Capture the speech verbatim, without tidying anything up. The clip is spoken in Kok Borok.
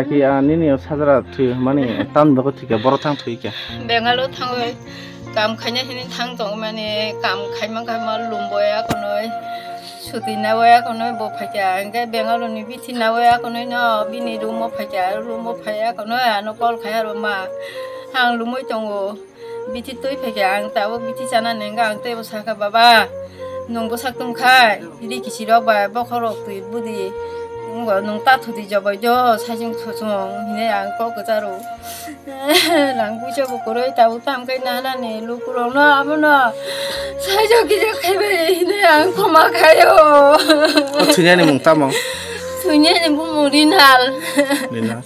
Ki a nini o sajra thwi mani tam dogo thwi khe borok thang thwi khe. Bengalo thangwi kam khaina hini thang tong mani kam khaima khaima lumbo ya konoi suti na ya konoi bo phaikya hingke Bengalo ni bithi na ya konoi no bini room o phaikya room o phaiya konoi ano call khaya roma ang lumoi tongo. Bithi twi phaikha ang tabuk bithi chana nengkha ang teibo sakha baba nwng bwsak tongkha ri kisi rok bai bokhorok twi budi nwng ta thuti jobai do sajwng thuchwng hinwi ang kok kwcharo rang puisa bo kwrwi tabuk tamkhe nahanani lukurokno abono sajwk kisa khaibai hinwi ang khoma khaio. O thwinani mung tamo? Thwinani bumung Rinal. Rinal.